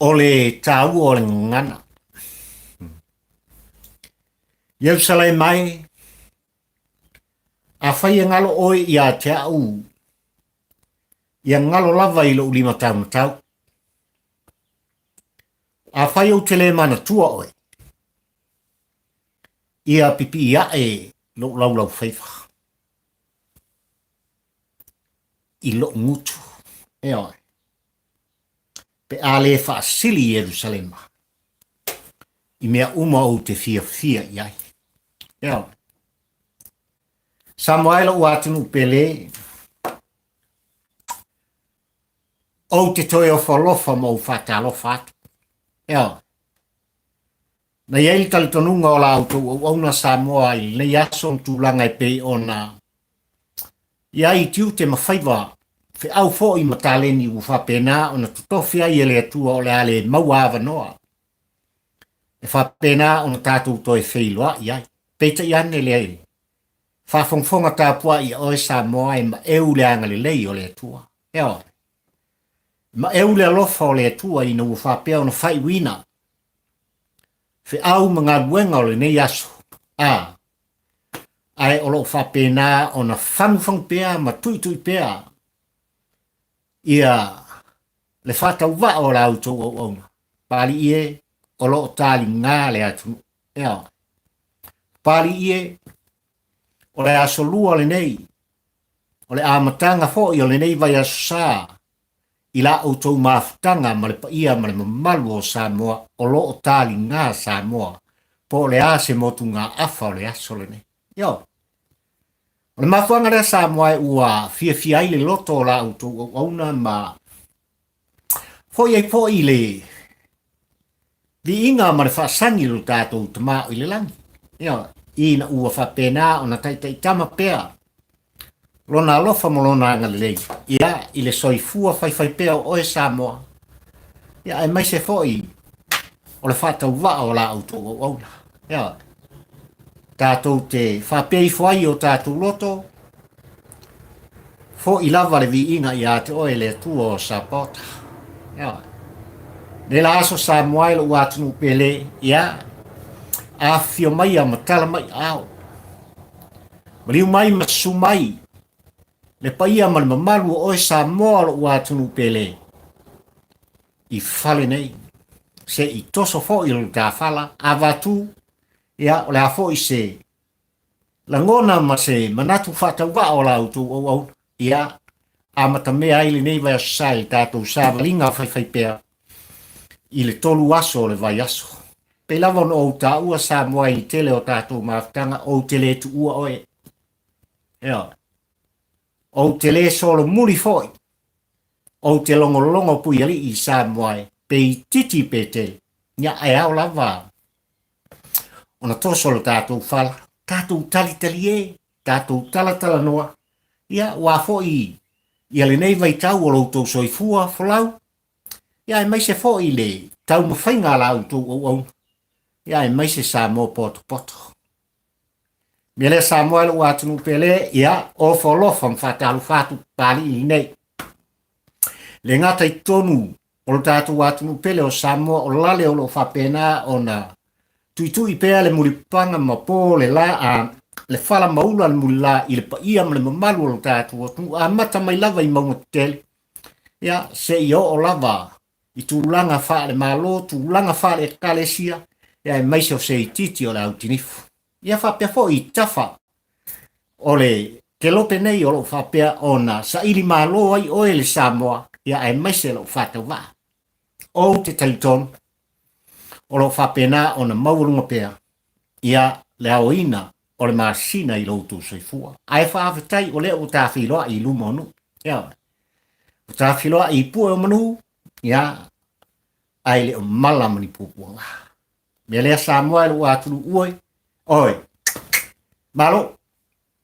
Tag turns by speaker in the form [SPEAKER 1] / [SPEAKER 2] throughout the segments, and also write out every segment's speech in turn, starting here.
[SPEAKER 1] O le taua o le gagana. Ierusalema e, afai e galo oe ia te au, ia galo lava i lou limataumatau. Afai ou te le manatua oe, ia pipii ae lou laulaufaiva i lou gutu. Ioe. Pe a le faasili Ierusalema i mea uma ou te fiafia i ai. Ioe. Samoa e lou atunuu pele, ou te toe ofo alofa ma ou faatalofa atu. Ioe. Na i ai le talitonuga o la outou auauna Samoa i lenei aso ma tulaga e pei ona i ai i tiute ma faiva feau foi ma taleni ua faapena ona totofi ai e le Atua o le a le maua avanoa e faapena ona tatou toe feiloai ai. Peitai ane le faafogafoga tapuai ia oe Samoa e maeu le agalelei o le Atua. Ioe. Maeu le alofa o le Atua ina ua faapea ona faaiuina feau ma galuega o lenei aso, a, ae o lo o faapena ona fagufagu pea ma tuitui pea ia le faatauvaa o la outou auauna. Papalii e, o lo o taliga le atunuu. Ioe. Papalii e, o le aso lua lenei, o le amataga foi o lenei vaiaso sa i la outou mafutaga ma le paia ma le mamalu o Samoa o lo o taliga Samoa po o le a se motugaafa o le aso lenei. Ioe. O le mafuaaga lea Samoa e ua fiafia ai le loto o la outou auauna ma foi ai foi le viiga ma le faasagi i lo tatou Tama o i le lagi. Ioe. Ina ua faapena ona taitaitama pea Lona alofa ma Lona agalelei, ia, i le soifua faifaipea o oe Samoa, ia, aemaise foi o le faatauvaa o la outou auauna. Ia, tatou te faapea ifo ai i o tatou loto, foi lava le viiga ia te oe le Atua o Sapaota. Ia, nei la aso Samoa e lou atunuu pele, ia, afifio maia ma tala mai ao. Maliu mai ma susu mai le paia ma le mamalu o oe Samoa o lou atunuu pele i fale nei se i toso foi o le tafala avatu ia o le a foi se lagona ma se manatu faatauvaa o la outou auauna ia amatamea ai lenei vaiaso sa i le tatou savaliga faifaipea i le tolu aso o le vaiaso. Pei lava ona ou taua Samoa i le tele o tatou mafutaga, ou te le tuua oe. Ioe. Ou te le solomuli foi. Ou te logologo puialii i Samoa e, pe itiiti pe tele. Ia, e ao lava ona toso lo tatou fala, tatou talitalie, tatou talatalanoa, ia, ua foi ia lenei vaitau o lo outou soifua folau, ia aemaise foi le taumafaiga a la outou auauna, ia aemaise Samoa potopoto. Mea lea Samoa e lou atunuu pele, ia, ofo alofa ma faatalofa atu Papalii lenei. Le gata i totonu o lo tatou atunuu pele o Samoa, o lale o lo o faapena ona tuitui pea le mulipapaga ma po le la a le fala maula le mulila i le paia ma le mamalu o lo tatou atunuu, amata mai lava i mauga tetele, ia seia oo lava i tulaga faale-Malo, tulaga faale-Ekalesia, ia aemaise o se itiiti o le autinifu. Ia faapea foi i tafa o le kelope nei o lo o faapea ona saili malo ai oe le Samoa, ia aemaise lou faatauvaa. Ou te talitonu o lo o faapena ona maualuga pea ia le aoina o le masina i lo outou soifua. Ae faafetai o lea ua tafeiloai i luma o nuu. Ia, ua tafeiloai i pue o manu, ia, ae le o mala ma ni puapuaga. Mea lea Samoa e lou atunuu ue, oe, malo,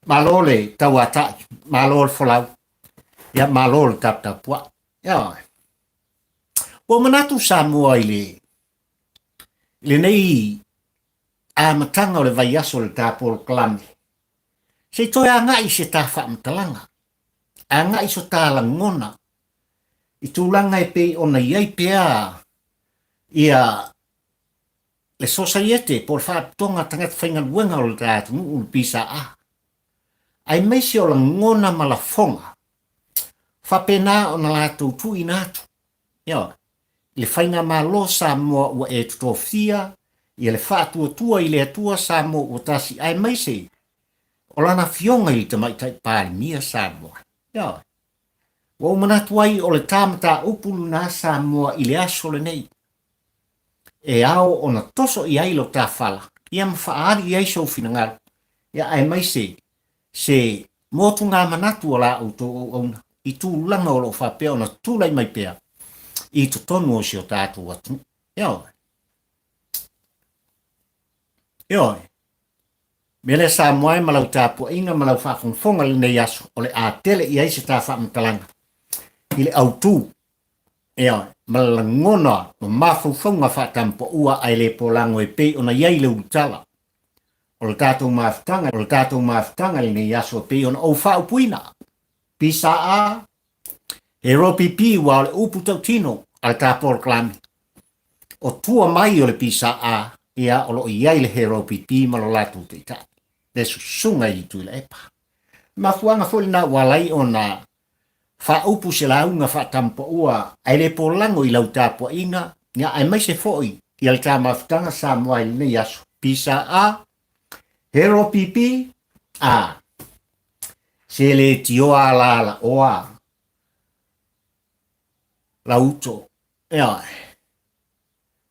[SPEAKER 1] malo le tauatai, malo le folau, ia malo le taputapuai. Ia, ua manatu Samoa i le lenei amataga o le vaiaso o le ta polokalame, se i toe agai se ta faamatalaga, agai so ta lagona i tulaga e pei ona i ai pea. Ia le sosaiete po o le faapitoga tagata faigaluega o le ta atunuu le PSA, aemaise o lagona ma lafoga faapena ona latou tuuina atu, ioe, i le faigamalo Samoa ua e totofia ia le faatuatua i le Atua Samoa ua tasi aemaise o lana afioga i le Tamaitai Palemia Samoa. Ioe. Ua ou manatu ai o le ta mataupu lena Samoa i le aso lenei e ao ona toso i ai lo ta fala ia ma faaali i ai sou finagalo ia aemaise se motugamanatu o la outou auauna i tulaga o lo o faapea ona tulai mai pea i totonu o si o tatou atunuu. Ioe. Ioe. Mea lea Samoa e ma lau tapuaiga ma lau faafogafoga i lenei aso, o le a tele i ai se ta faamatalaga i le autu, ioe, ma le lagona ma mafaufauga faatampaua ae le polago e pei ona i ai le ulutala o le tatou mafutaga, o le tatou mafutaga i lenei aso e pei ona ou faaupuina. Pisa a, he ropipi ua o le upu tautino a le ta polokalame. O tua mai o le pisa a, ia o lo o i ai le he ropipi ma lo latou taitai, le susuga i Tuilaepa. Mafuaaga foi lena ua ala ai ona faaupu se lauga faatampaua ae le polago i lau tapuaiga, ia aemaise foi ia le ta mafutaga Samoa i lenei aso. Pisa a, he ropipi a, se le tioa alaalaoa lau uto. Ioe.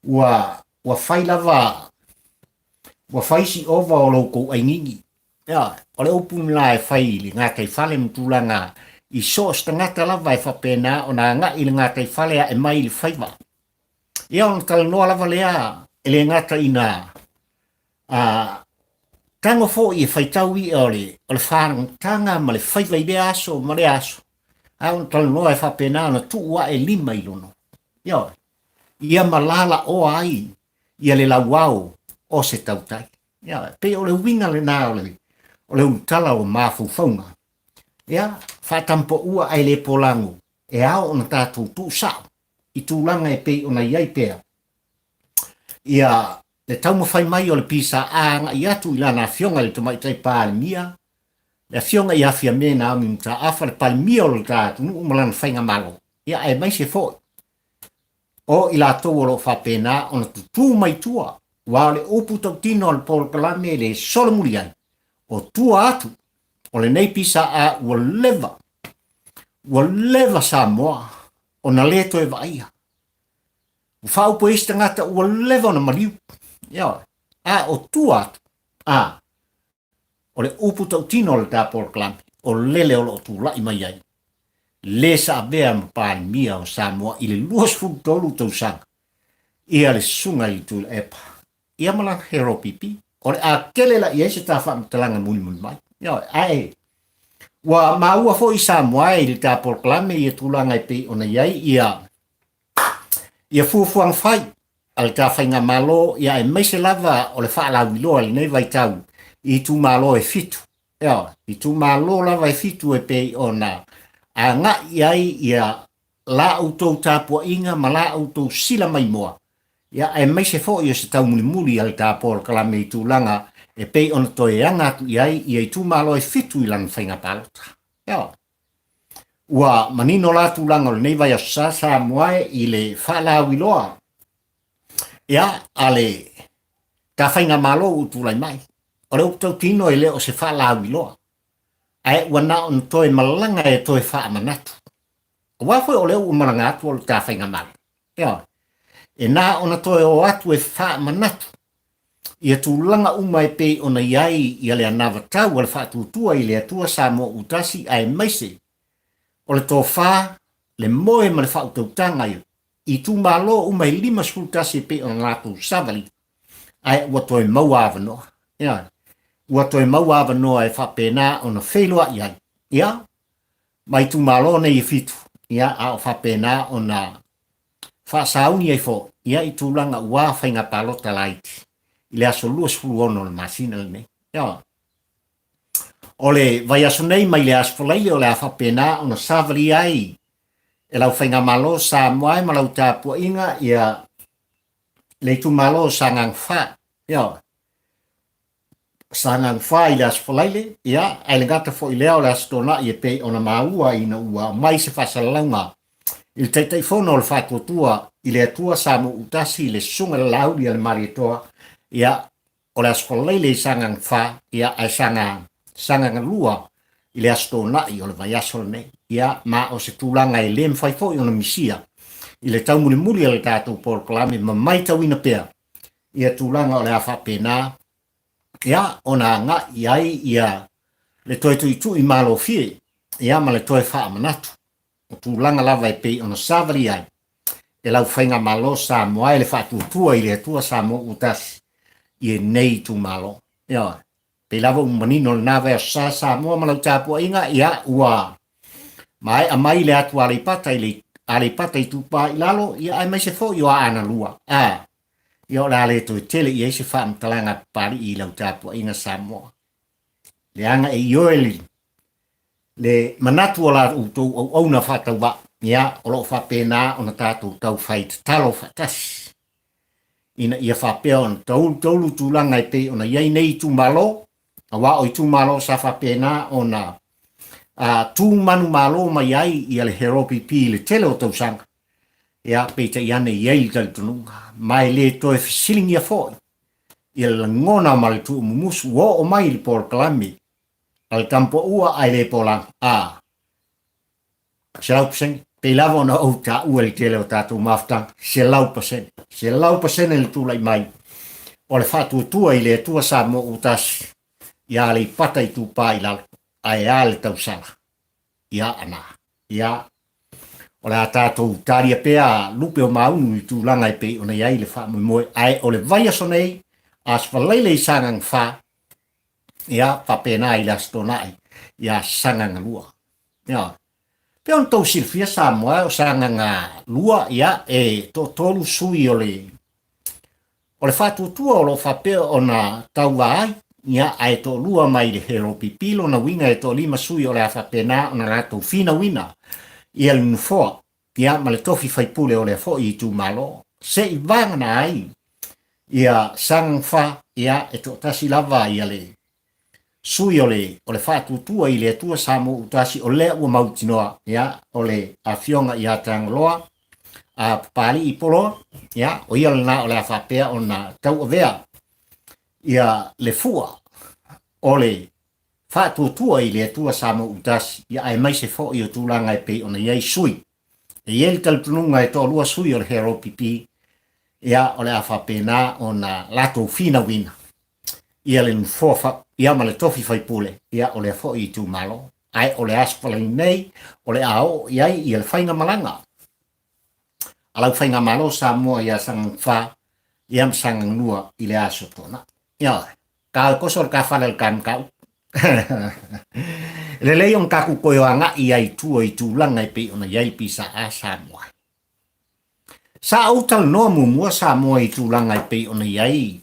[SPEAKER 1] Ua, ua fai lava, ua fai si ova o lo outou aigigi. Ioe. O le upu lena e fai i le gataifale ma tulaga i so o se tagata lava e faapena ona agai i le gataifale ae mai i le faiva. Ia ona talanoa lava lea e le gata ina a tago foi e faitau i'a o le, o le fagataga ma le faiva i lea aso ma lea aso, a ona talanoa e faapena ona tuu ae lima i lono. Ioe, ia malalaoa ai ia le lauao o se tautai. Ioe, pei o le uiga lena o le, o le ulutala o mafaufauga. Ia, faatampoua ae le polago, e ao ona tatou tuusao i tulaga e pei ona i ai pea ia le taumafai mai o le PSA agai atu i lana afioga i le Tamaitai Palemia, le afioga ia Fiame Naomi Mataafa, le Palemia o le ta atunuu ma lana faigamalo, ia aemaise foi o i latou o lo o faapena ona tutū mai tua, aua o le upu tautino a le polokalame e le solomuli ai, o tua atu o lenei PSA ua leva, ua leva Samoa ona le toe vaaia. Ua faaupu e isi tagata ua leva ona maliu. Ioe. A o tua atu, a, o le upu tautino o le ta polokalame, o lele o lo o tulai mai ai, le sa avea ma Palemia o Samoa i le 23 tausaga, ia le Susuga i Tuilaepa, ia ma lana Hero PP. O le a tele la i ai se ta faamatalaga mulimuli mai. Ioe, ae ua maua foi Samoa i le ta polokalame ia tulaga e pei ona i ai ia ia fuafuaga fai a le ta faigamalo, ia aemaise lava o le faalauiloa i lenei vaitau i itumalo e fitu. Ioe, itumalo lava e fitu e pei ona agai i ai ia la outou tapuaiga ma la outou sila maimoa, ia aemaise foi o se taumulimuli a le ta polokalame i tulaga e pei ona toe aga atu i ai ia itumalo e fitu i lana faiga palota. Ioe. Ua manino la tulaga o lenei vaiaso sa Samoa e i le faalauiloa ia a le ta faigamalo ua tulai mai. O le upu tautino e le o se faalauiloa, ae ua na ona toe malaga e toe faamanatu. Aua foi o lea ua malaga atu o le ta faigamalo. Ioe. E na ona toe o atu e faamanatu ia tulaga uma e pei ona i ai ia le anavatau a le faatuatua i le Atua Samoa Utasi aemaise o le tofa, le moe ma le faautautaga i itumalo uma e 51 e pei ona latou savali, ae ua toe maua avanoa. Ioe. Ua toe maua avanoa e faapena ona feiloai ai, ia, ma itumalo nei e fitu, ia, a o faapena ona faasauni ai foi ia i tulaga ua faiga palota laiti i le aso 26 o le masina lenei. Ioe. O le vaiaso nei mai le Aso Faraile o le a faapena ona savalia ai e lau faigamalo Samoa e ma lau tapuaiga ia le itumalo o Sagaga 4. Ioe. Sagaga 4 i le Aso Faraile, ia, ae le gata foi i lea o le Aso Toonai e pei ona maua ina ua aumai se faasalalauga i le Taitaifono o le Faatuatua i le Atua Samoa-utasi le Susuga i le Laauli a le Malietoa, ia, o le Aso Faraile i Sagaga 4, ia, ae Sagaga, Sagaga 2 i le Aso Toonai o le vaiaso lenei. Ia, ma o se tulaga e le mafai foi ona misia i le taumulimuli a le tatou polokalame ma maitauina pea ia tulaga o le a faapena ia ona agai i ai ia le toe tuitui malofie ia ma le toe faamanatu o tulaga lava e pei ona savali ai e lau faigamalo Samoa e le faatuatua i le Atua Samoa ua tasi i lenei itumalo. Ioe. Pei lava ua manino lena vaiaso sa Samoa ma lau tapuaiga, ia ua maea mai le atu Aleipata i le Aleipata Itupa i lalo, ia aemaise foi o Aana Lua. A, ia o le a le toe tele i ai se faamatalaga a Papalii i lau tapuaiga Samoa. Leaga e ioe le, le manatu o la outou auauna faatauvaa, ia o lo o faapena ona tatou taufai tatalo faatasi ina ia faapea ona taulu taulu tulaga e pei ona i ai nei itumalo, aua o itumalo sa faapena ona a, tu manumalo mai ai ia le HEROPP i le tele o tausaga. Ia, peitai ane i ai le talitonuga, ma e le toe fesiligia foi ia le lagona ma le tuumumusu ua oo mai i le polokalame a le Tampoua ae le Polaga. A, 100%. Pei lava ona ou taua i le tele o tatou mafutaga, 100%. 100% le tulai mai o le faatuatua i le Atua Samoa ua tasi ia Aleipata Itupa i lalo, ae a le tausala ia Aana. Ia, o le a tatou talia pea lupe o maunu i tulaga e pei ona i ai le faamoemoe, ae o le vaiaso nei, Aso Faraile i Sagaga 4, ia, faapena i le Aso Toonai ia Sagaga 2. Ia, pei ona tou silafia Samoa, o Sagaga 2, ia, e toatolu sui o le o le faatuatua o lo o faapea ona tauva ai, ia, ae toalua mai le HLPP, lona uiga e toalima sui o le a faapena ona latou finauina ia le nofoa, ia, ma le tofi faipule o lea foi itumalo. Se i vagana ai ia Sagaga 4, ia, e toatasi lava ia le sui o le, o le faatuatua i le Atua Samoa Utasi, o lea ua mautinoa, ia, o le afioga ia Tagaloa a Papalii Poloa, ia, o ia lena o le a faapea ona tauavea ia le fua o le faatuatua i le Atua Samoa Utasi, ia aemaise foi o tulaga e pei ona i ai sui. E i ai le talitonuga e toalua sui o le HLPP, ia, o le a faapena ona latou finauina ia le nofoa fa, ia ma le tofi faipule, ia o lea foi itumalo. Ae o le aso Faraile nei, o le a oo i ai ia le faigamalaga a lau faigamalo Samoa ia Sagaga 4, ia ma Sagaga 2 i le aso Toonai. Ia, ka koso le ka fale le ka mkau. Lelei ona tatou toe agai ai i tua i tulaga e pei ona i ai le PSA Samoa. Sa ou talanoa muamua Samoa i tulaga e pei ona i ai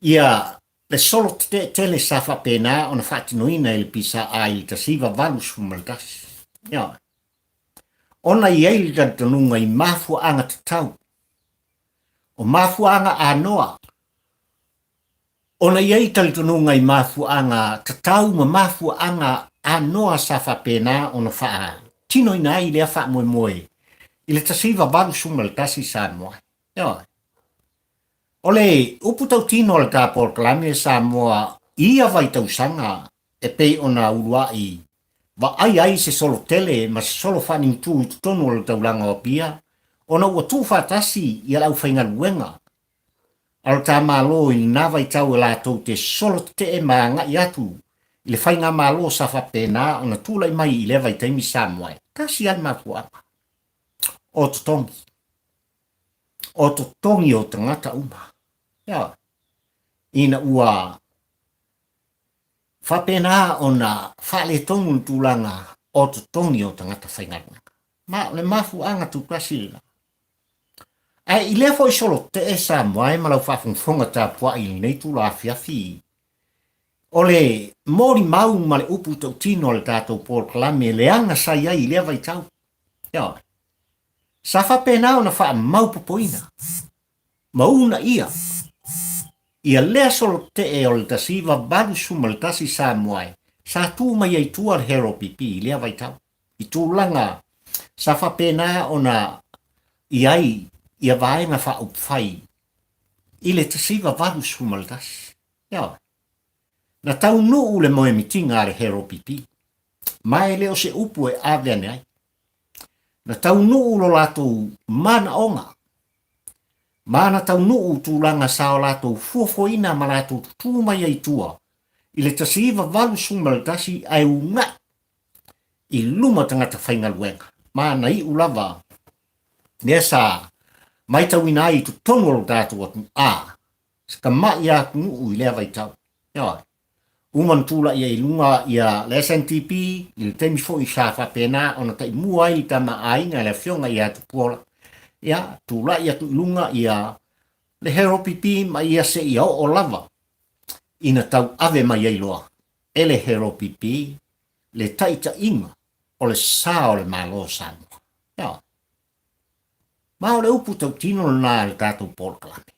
[SPEAKER 1] ia le solo tetee tele sa faapena ona faatinoina e le PSA i le 1981. Ioe. Ona i ai le talitonuga i mafuaaga tatau, o mafuaaga anoa Ona i ai talitonuga i mafuaaga tatau ma mafuaaga anoa sa faapena ona faatinoina ai lea faamoemoe i le 1981 Samoa. Ioe. O le upu tautino a le ta polokalame Samoa i ia vaitausaga e pei ona uluai vaai ai se solo tele ma se solo faaniutu i totonu o le taulaga o Apia ona ua tuufaatasi ia le aufaigaluega A o le ta Malo i lena vaitau e latou te solo tetee ma agai atu i le faigamalo sa faapena ona tulai mai i lea vaitaimi Samoa e tasi lava le mafuaaga, o totogi. O totogi o tagata uma. Ioe. Ina ua faapena ona faaletonu le tulaga o totogi o tagata faigaluega. Ma o le mafuaaga tutasi lena. Ae i lea foi solo tetee Samoa e ma lau faafogafoga tapuai i lenei itula afiafi, o le molimau ma le upu tautino a le tatou polokalame leaga sa i ai i lea vaitau. Ioe. Sa faapena ona faamaupopoina. ma uunaia ia lea solotee o le 1981 Samoa e sa tu mai ai tua le HLPP i lea vaitau i tulaga sa faapena ona i ai ia vaega faaupufai i le 1981. Ioe. Na taunuu le moemitiga a le HLPP, ma e le o se upu e ave ane ai. Na taunuu lo latou manaoga, ma na taunuu tulaga sa o latou fuafuaina ma latou tutū mai ai i tua i le 1981 ae uunai i luma tagata faigaluega, ma na iu lava lea sa maitauina ai i totonu o lo tatou atunuu, a se tamai atunuu i lea vaitau. Ioe. Uma ona tulai ai i luga ia le SNTP i le taimi foi sa faapena ona taimua ai le tama a aiga le afioga ia Tupuola. Ia, tulai atu i luga ia le HLPP ma ia seia oo lava ina tauave mai ai loa e le HLPP le taitaiga o le sa o le Malo o Samoa. Ioe. Ma o le upu tautino lena a le tatou polokalame.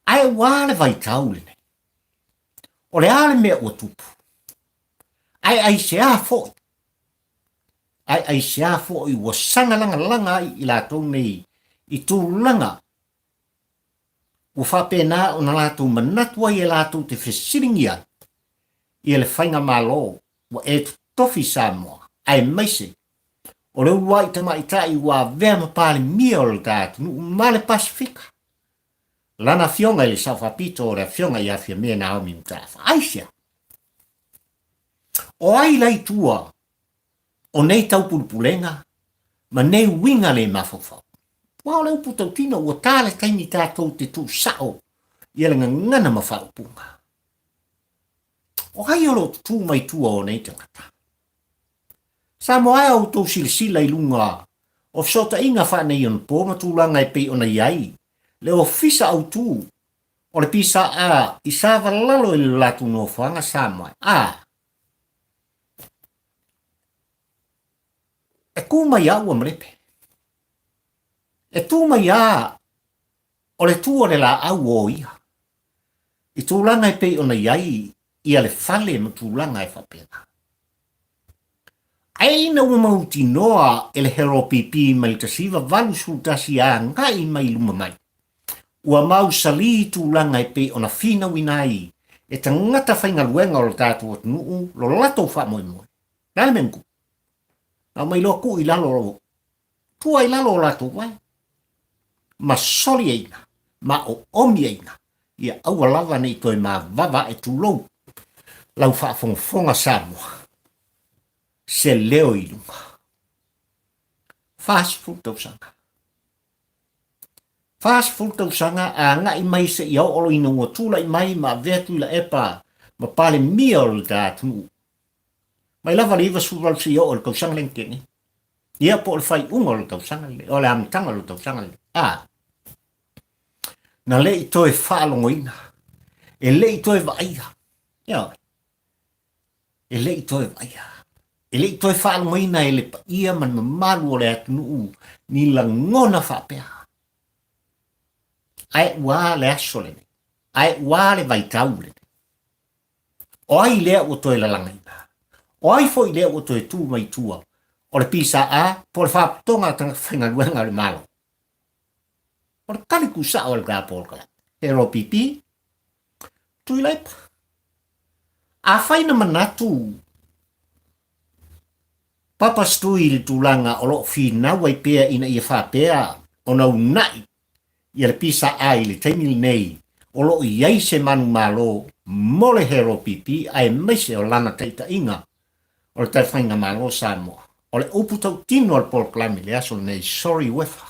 [SPEAKER 1] Ae ua a le vaitau lenei? O le a le mea ua tupu? Ae aisea foi? Ae aisea foi ua saga lagalaga ai i latou nei i tulaga ua faapena ona latou manatu ai e latou te fesiligia ai ia le faigamalo ua e totofi i Samoa, aemaise o le uluai tamaitai ua avea ma Palemia o le ta atunuu ma le Pasefika, lana afioga i le Sao Faapito o le afioga ia Fiamē Naomi Mataafa. Aisea? O ai la i tua o nei taupulepulega ma nei uiga le mafaufau? Aua o le upu tautino ua ta le taimi tatou te tuusao ia le gagana ma faaupuga. O ai o lo o tutū mai tua o nei tagata? Samoa e outou silasila i luga o fesootaiga faaneionapo ma tulaga e pei ona i ai le Ofisa Autu o le PSA i Savalalo i le latou nofoaga Samoa a e kū mai a ua malepe. E tū mai a o le tū o le laau o ia. I tulaga e pei ona i ai ia le fale ma tulaga e faapena. Ae ina ua mautinoa e le HLPP mai le 1981 agai mai i luma mai, ua mausali tulaga e pei ona finauina ai e tagata faigaluega o le tatou atunuu lo latou faamoemoe. O le a le mea na tupu? Na aumai loa tuu i lalo tua i lalo o latou vae, ma soliaina, ma oomiaina, ia aua lava ne i toe mavava ae tulou lau faafogafoga Samoa, se leo i luga. 40 tausaga. 40 tausaga agai mai seia oo loa ina ua tulai mai ma avea Tuilaepa ma Palemia o le ta atunuu. Mai lava le 98 seia oo i le tausaga lea na tea nei. Ia po o le faaiuga o le tausaga lenei, o le amataga o le tausaga lenei. A, na le i toe faalogoina, e le i toe vaaia. Ioe, e le i toe vaaia. E le i toe faalogoina e le paia ma le mamalu o le atunuu ni lagona faapea. Ae ua a le aso lenei, ae ua a le vaitau lenei. O ai lea ua toe lalagaina? O ai foi lea ua toe tu mai tua? O le PSA po o le Faalapotopotoga a Tagata Faigaluega a le Malo? O le tali tuusao a le ta polokalame, LOPP, Tuilaepa. Afai na manatu Papa Stui i le tulaga o lo o finau ai pea ina ia faapea ona uunai ia le PSA i le taimi lenei o lo o i ai se manumalo mo le HLPP aemaise o lana taitaiga o le Tala-faigamalo o Samoa. O le upu tautino a le polokalame i le aso lenei, sorry uefa.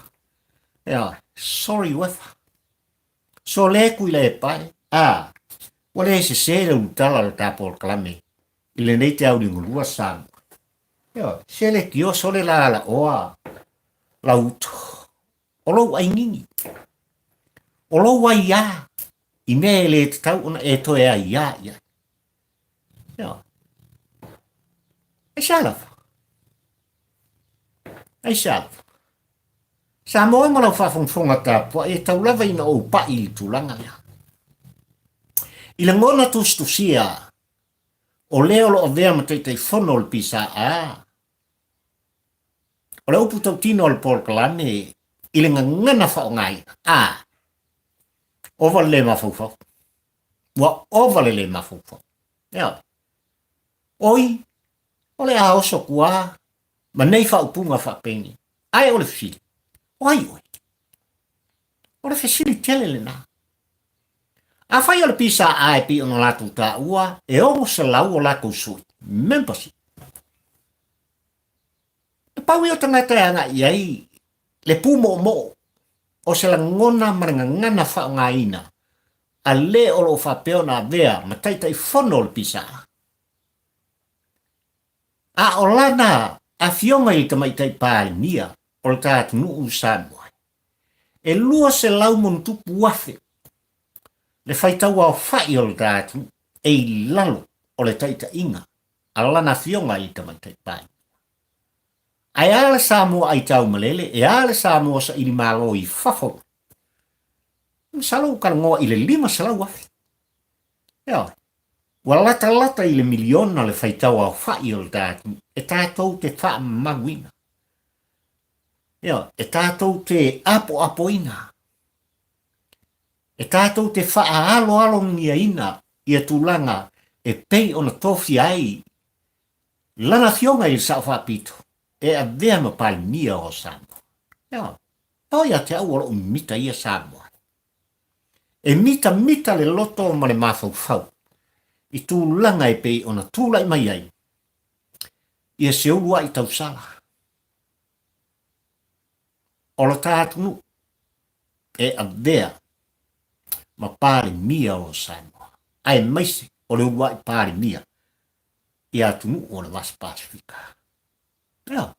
[SPEAKER 1] Ioe, sorry uefa. Sole Tuilaepa e, a, ua le sese le ulutala o le ta polokalame i lenei te auligalua Samoa. Ioe, se le tio sole la alaoa lau uto. O lou aigigi, o lou aiā, i mea e le tatau ona e toe aiā i ai. Ioe. Aisea lava? Aisea lava? Samoa ma lau faafogafoga tapuai e tau lava ina ou pai i le tulaga lea. I lagona tusitusia o le o lo o avea ma Taitaifono o le PSA, o le upu tautino a le polokalame i le gagana faaaogaina, a ova le le mafaufau. Ua ova le le mafaufau. Ioe. Oi, o le a oso atu lava ma nei faaupuga faapenei. Ae o le fesili, o ai oe? O le fesili tele lena. Afai o le PSA e pei ona latou taua, e 600 o latou sui, membership. E pau ia o tagata e agai i ai le pūmoomoo o se lagona ma le gagana faaaogaina a le o lo o faapea ona avea ma Taitaifono o le PSA. A o lana afioga i le Tamaitai Palemia o le ta atunuu o Samoa, e 200 ma ono tupu afe le faitau aofai o le ta atunuu e i lalo o le taitaiga a lana afioga i le Tamaitai Palemia. Ae a le Samoa aitaumalele, e a le Samoa saili malo i fafo mai? Masalo ua talanoa i le 500,000. Ioe. Ua latalata i le miliona le faitau aofai o le ta atunuu e tatou te faamamaluina. Ioe. E tatou te apoapoina. E tatou te faaaloalogiaina ia tulaga e pei ona tofia ai lana afioga i le Sao Faapito e avea ma Palemia o Samoa. Ioe. Pau ia te au o lou mita ia Samoa. E mitamita le loto ma le mafaufau i tulaga e pei ona tulai mai ai ia se uluai tausala o lo ta atunuu e avea ma Palemia o Samoa, aemaise o le uluai Palemia i atunuu o le Vasa Pasefika. Ioe.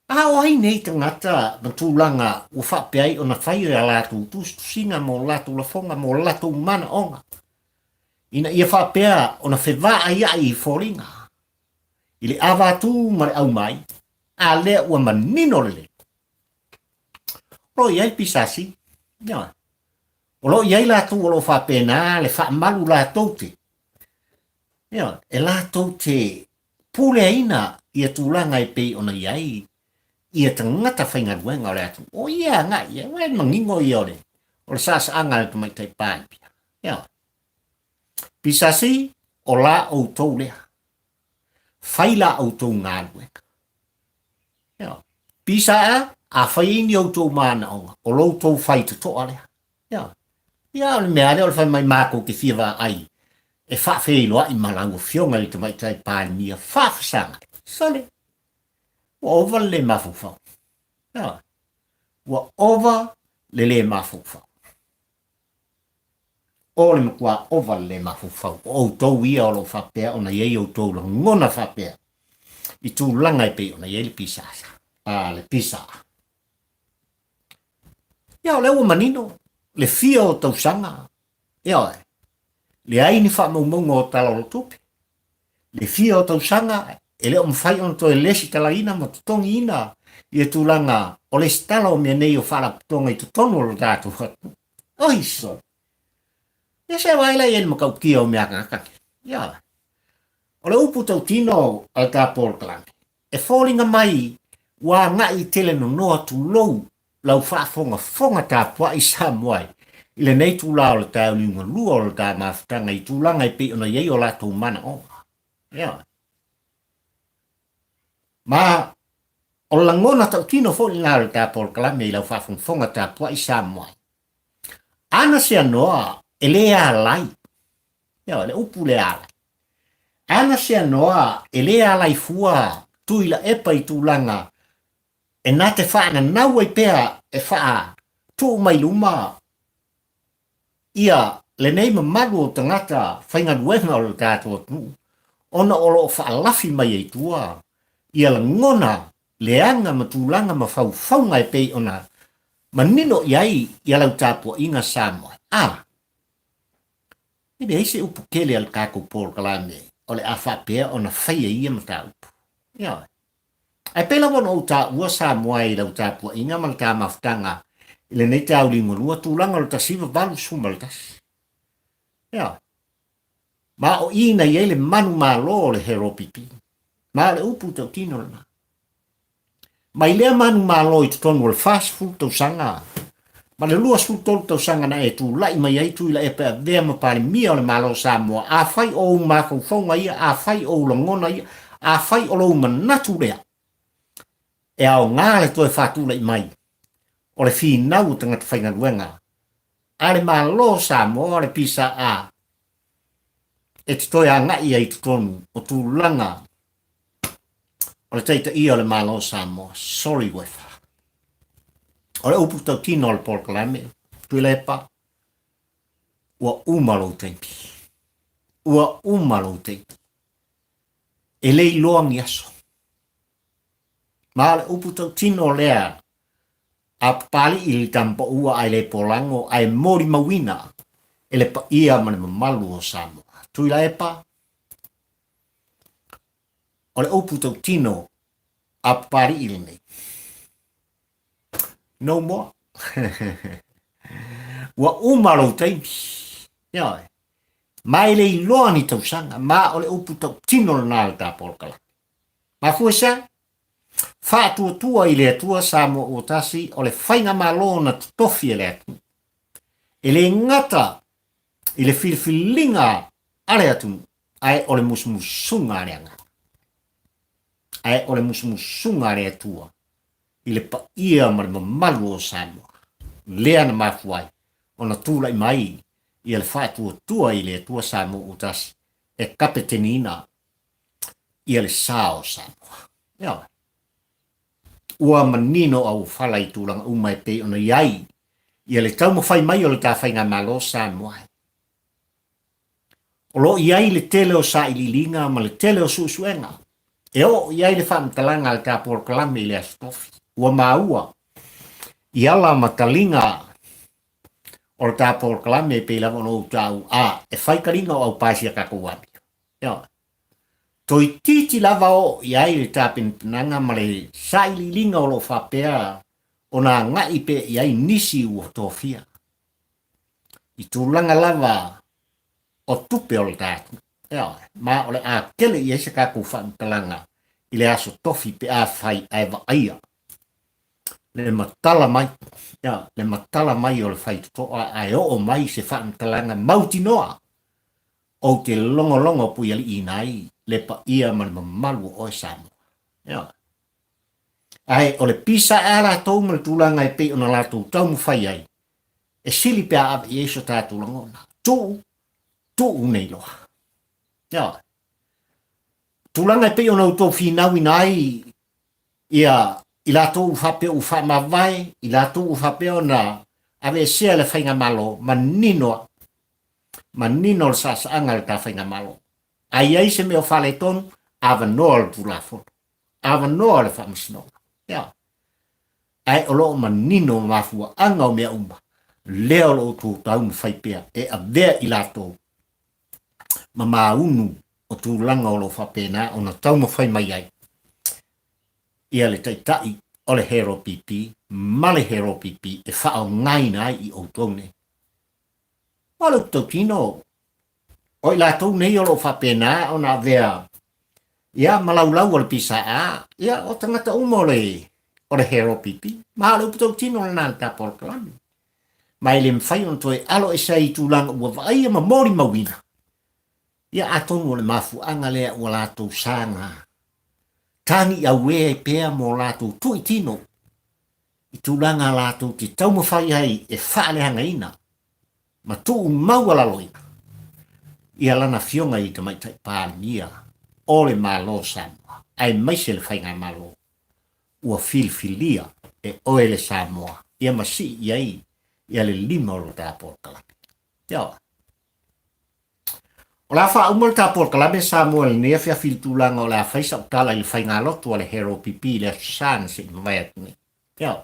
[SPEAKER 1] A o ai nei tagata ma tulaga ua faapea ai ona fai a latou tusitusiga ma o latou lafoga ma o latou manaoga ina ia faapea ona fevaaiai i foliga i le avatū ma le aumai, a lea ua manino lelei. O lo o i ai PSC, ioe. O lo o i ai latou o lo o faapena le faamalu latou te, ioe, e latou te puleaina ia tulaga e pei ona i ai ia tagata faigaluega o le atunuu. O ia agai i ai, aua e manino ia o le, o le saasaaga a le tamaitai Palemia. Ioe. PSC, o la outou lea. Fai la outou galuega. Ioe. PSA, a fai ai ni outou manaoga, o lo outou faitotoa lea. Ioe. Ia, o le mea lava lea o le fai mai matou te fia vaai e faafeiloai ma lau Afioga i le Tamaitai Palemia faafesagai. Sole, ua ova le le mafaufau. Ioe. Ua ova le le mafaufau. O le matua ova le le mafaufau. O outou ia o lo o faapea ona i ai outou lagona faapea i tulaga e pei ona i ai le PSA. A, le PSA. Ia, o lea ua manino le fia o tausaga, ioe, leai ni faamaumauga o Tala o le Tupe, le fia o tausaga e le o mafai ona toe lesitalaina ma totogiina ia tulaga o lesitala o mea nei o faalapotopotoga i totonu o le tatou atunuu. Oi sole! Ia se vaai la i ai le matautia o mea tagata nei. Ioe. O le upu tautino a le ta polokalame, E foliga mai ua agai tele nonoa tulou lau faafogafoga tapuai Samoa i lenei itula o le taeao liugalua o le ta mafutaga i tulaga e pei ona i ai o latou manaoga. Ioe. Ma o le lagona tautino foi lena o le ta polokalame i lau faafogafoga tapuai Samoa. Ana se anoa e le alai Ioe, le upu le alai. Ana se anoa e le alai fua Tuilaepa i tulaga e na te faananau ai pea e faatuu mai luma ia lenei mamalu o tagata faigaluega o le tatou atunuu ona o lo o faalafi mai ai tua ia lagona leaga ma tulaga ma faufauga e pei ona manino i ai ia lau tapuaiga Samoa. A E leai se upu tele a le tatou polokalame o le a faapea ona faia ia mataupu. Ioe. Ae pei lava ona ou taua Samoa i lau tapuaiga ma le ta mafutaga i lenei taeao liugalua, tulaga o le 1981. Ioe. Ma o i na i ai le manumalo o le HRPP. Ma o le upu tautino lena. Mai lea manumalo i totonu o le 40 tausaga ma le 23 tausaga na e tulai mai ai Tuilaepa e avea ma Palemia o le Malo o Samoa, afai o ou mafaufauga ia, afai o ou lagona ia, afai o lou manatu lea, e aoga le toe faatulai mai o le finau o tagata faigaluega a le Malo o Samoa o le PSA e te toe agai ai i totonu o tulaga o le taitaia o le Malo o Samoa. Sorry Uefa. O le upu tautino o le polokalame, Tuilaepa, ua uma lou taimi. Ua uma lou taimi. E le iloa ni aso. Ma o le upu tautino lea a Papali'i i le tamapaua ae le polago ae molimauina e le paia ma le mamalu o Samoa. Tuilaepa, o le upu tautino a Papali'i lenei. No more. Ua uma lou taimi. Ioe. Ma e le iloa ni tausaga, ma o le upu tautino lena a le ta polokalame. Mafua i se a? Faatuatua i le Atua Samoa ua tasi o le faigamalo na totofi e le atunuu. E le gata i le filifiliga a le atunuu, ae o le musumusuga a le Agaga. Ae o le musumusuga a le Atua i le paia ma le mamalu o Samoa, lea na mafua ai ona tulai mai ia le faatuatua i le Atua Samoa ua tasi e kapeteniina ia le sa o Samoa. Ioe. Ua manino auofala i tulaga uma e pei ona i ai ia le taumafai mai o le ta faigamalo Samoa. O lo o i ai le tele o sailiiliga ma le tele o suesuega e oo i ai le faamatalaga a le ta polokalame i le Aso Tofi. Ua maua i ala ma taliga o le ta polokalame e pei lava ona ou taua, a e fai taliga o aupae si a tatou amio. Ioe. Toeitiiti lava oo i ai le tapenapenaga ma le sailiiliga o lo o faapea ona agai pea i ai nisi ua tofia i tulaga lava o tupe o le tatou. Ioe. Ma o le a tele i ai se tatou faamatalaga i le Aso Tofi pe afai ae vaaia le matala mai, ioe, le matala mai o le faitotoa ae oo mai se faamatalaga mautinoa Ou te logologo puialiiina ai le paia ma le mamalu o oe Samoa. Ioe. Ae o le pisa a latou ma le tulaga e pei ona latou taumafai ai, e sili pe a ave i ai so tatou lagona. Tuu, tuu nei loa. Ioe. Tulaga e pei ona outou finauina ai ia i latou ua faapea ua faamavae, i latou ua faapea ona aveesea le faigamalo, manino lava. Manino le saasaaga a le ta faigamalo. A i ai se mea o faaletonu, avanoa le Tulafono, avanoa le Faamasinoga. Ea. Ae o lo o manino mafuaaga o mea uma, lea o lo o outou taumafai pea e avea i latou ma maunu o tulaga o lo o faapena ona taumafai mai ai ia le Taitai o le HRPP ma le HRPP e faaaogaina ai i outou nei. O le upu tautino, o i latou nei o lo o faapena ona avea ia ma laulau o le PSA, ia o tagata uma o le o le HRPP. Ma o le upu tautino lena le ta polokalame. Ma e le mafai ona toe alo ese ai i tulaga ua vaaia ma molimauina. Ia atonu o le mafuaaga lea ua latou saga tagi auē ai pea mo latou tuitino i tulaga latou te taumafai ai e faaleagaina ma tuumaualaloina ia lana Afioga i Tamaitai Palemia o le Malo o Samoa aemaise le Faigamalo ua filifilia e oe le Samoa ia ma sii i ai ia le lima o lo ta polokalame. Ioe. O le a faauma le ta polokalame Samoa i lenei afiafi i le tulaga o le a fai sau tala i le faigalotu a le HRPP i le Aso Sa na se i mavae atu nei. Ioe.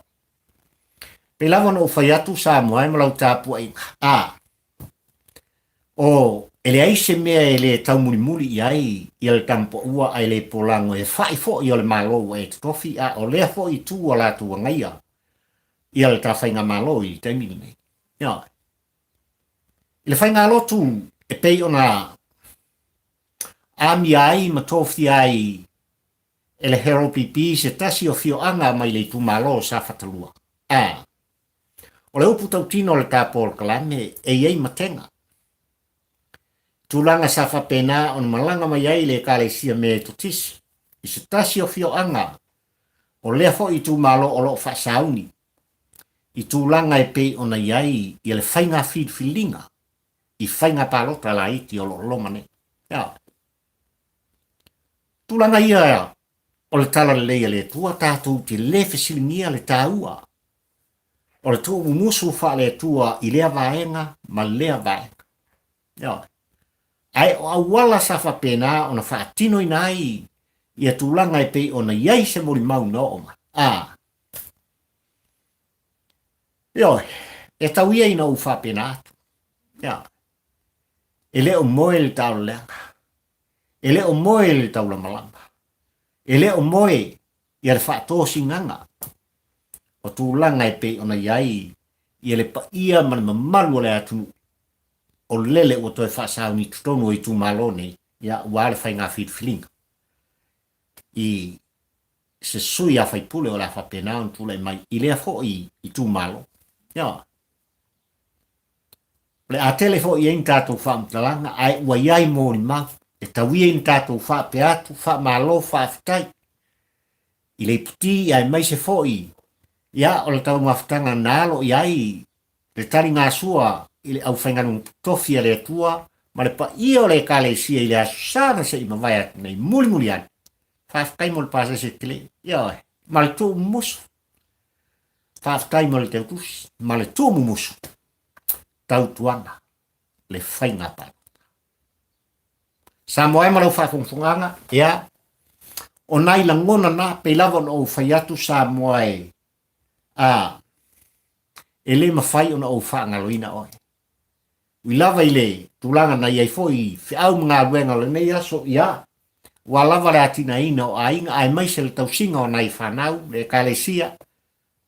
[SPEAKER 1] Pei lava ona ou fai atu Samoa e ma lau tapuaiga. A. O E leai se mea e le taumulimuli i ai ia le tamapaua ae le polago e fa'i fo'i o le Malo ua e totofi a o lea fo'i itu ua latou agaia ia le ta faigamalo i le taimi lenei. Ioe. I le faigalotu e pei ona amia ai ma tofia ai e le HRPP se tasi o fioaga mai le itumalo o Safata 2. A. O le upu tautino o le ta polokalame e i ai matega. Tulaga sa faapena ona malaga mai ai le Ekalesia Metotisi i se tasi o fioaga o lea foi itumalo o lo o faasauni i tulaga e pei ona i ai ia le faiga filifiliga i faiga palota laiti o lo o loma nei. Ioe. Tulaga ia o le tala lelei a le Atua tatou te le fesiligia le taua o le tuumumusu faale-Atua i lea vaega ma lea vaega. Ioe. Ae o auala sa faapena ona faatinoina ai ia tulaga e pei ona i ai se molimau na oo mai. A. Ioe, e tau ia ina ou faapena atu. Ioe. E le o moe le taololeaga. E le o moe le taulamalama. E le o moe ia le faatosinaga o tulaga e pei ona i ai ia le paia ma le mamalu o le atunuu o lele ua toe faasauni i totonu o itumalo nei, ia, aua le faiga filifiliga i se sui a faipule o le a faapena ona tulai mai i lea foi itumalo. Ia, o le a tele foi i ai ni tatou faamatalaga, ae ua i ai molimau e tau ia ina tatou faapea atu, faamalo, faafetai i le iputi aemaise foi ia o le taumafataga na alo i ai le taligasua i le aufaigaluega totofi a le Atua ma le paia o le Ekalesia i le Aso Sa na se i mavae atu nei, mulimuli ane. Faafetai mo le pasese tele, ioe, ma le tuumumusu. Faafetai mo le teutusi ma le tuumumusu. Tautuana le faiga palota. Samoa e ma lau faafogafogaaga, ia, o nai lagona na, pei lava ona ou fai atu Samoa e, a, e le mafai ona ou faagaloina oe. Ui lava i le tulaga na i ai foi feau ma galuega o lenei aso, ia, ua lava le atinaeina o aiga aemaise le tausiga o nai fanau, le Ekalesia,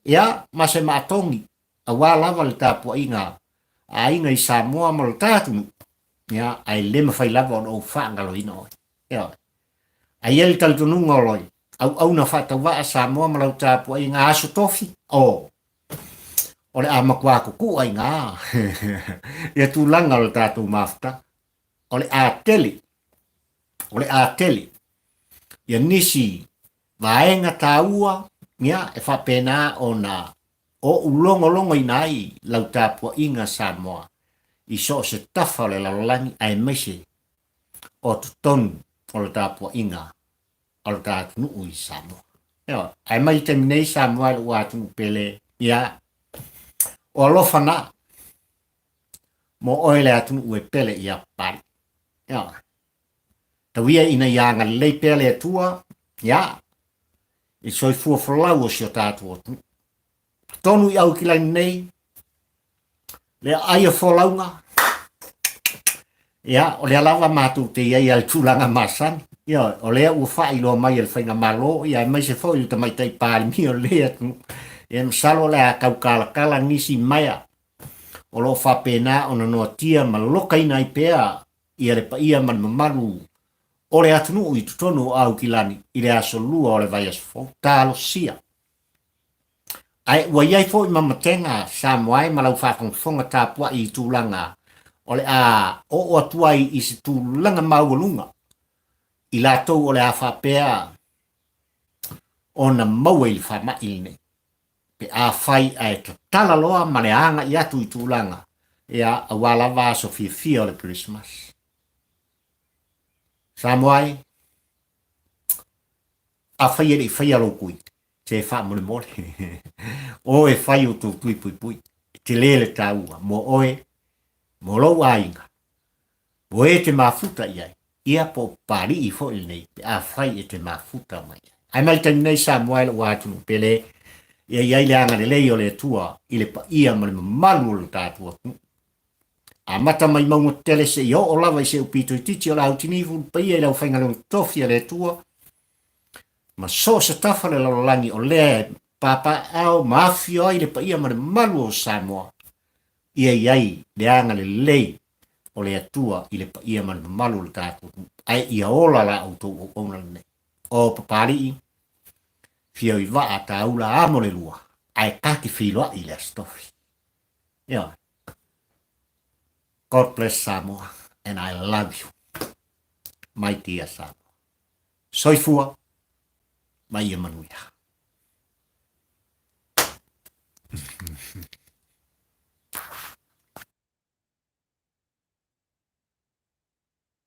[SPEAKER 1] ia, ma se maatogi, aua lava le tapuaiga a aiga i Samoa ma lo ta atunuu, ia, ae le mafai lava ona ou faagaloina oe. Ioe. Ae i ai le talitonuga o loi auauna faatauvaa Samoa ma lau tapuaiga aso tofi, o, o le a matua kukuu ai ngā ia tulaga o le tatou mafutaga. O le a tele, o le a tele ia nisi vaega taua ia e faapena ona ou logologoina ai lau tapuaiga Samoa i so o se tafa o le lalolagi aemaise o totonu o le tapuaiga a lo ta atunuu i Samoa. Ioe, ae mai i taimi nei Samoa i lou atunuu pele, ia, o alofa na mo oe le atunuu e pele ia Papalii. Ioe, tau ia ina ia agalelei pea le Atua, ia, i soifua folau o si o tatou atunuu. Totonu i Aukilani nei, le aai o folauga, ia, o lea lava matou te i ai a le tulaga masani. Ia, o lea ua faailoa mai e le Faigamalo, ia, aemaise foi le Tamaitai Palemia o lenei atunuu. Ia, masalo o le a taukalakala nisi maea o lo o faapena ona noatia ma lokaina ai pea ia le paia ma le mamalu o le atunuu i totonu o Aukilani i le aso Lua o le vaiaso fou. Talosia! Ae ua i ai foi mamatega Samoa e ma lau faafogafoga tapuai i tulaga o le a oo atu ai i se tulaga maualuga i latou o le a faapea ona maua i le faamai lenei. Pe afai ae tatala loa ma le agai atu i tulaga ia aua lava aso fiafia o le Kerisimasi. Samoa e, afai e le i faia lou tui, se faamolemole o e fai o tou tui puipui, e tele le taua mo oe, mo lou aiga, mo e te mafuta i ai, ia po o Papalii foi lenei pe afai e te mafuta mai ai. Ae mai le taimi nei Samoa e lou atunuu pele, ia i ai le agalelei o le Atua i le paia ma le mamalu o le tatou atunuu. Amata mai mauga tele seia oo lava i se upito itiiti o le autinifu le paia i le aufaigaluega totofi a le Atua ma so o se tafa o le lalolagi o lea e papaaao ma afifio ai le paia ma le mamalu o Samoa, ia i ai le agalelei o le Atua i le paia ma le mamalu o le tatou atunuu, ae ia ola la outou auauna lenei. O Papalii, fia i vaa taula amo le lua, ae ta te feiloai i le Aso Tofi. Ioe. God bless Samoa and I love you. My dear Samoa. Soifua ma ia manuia.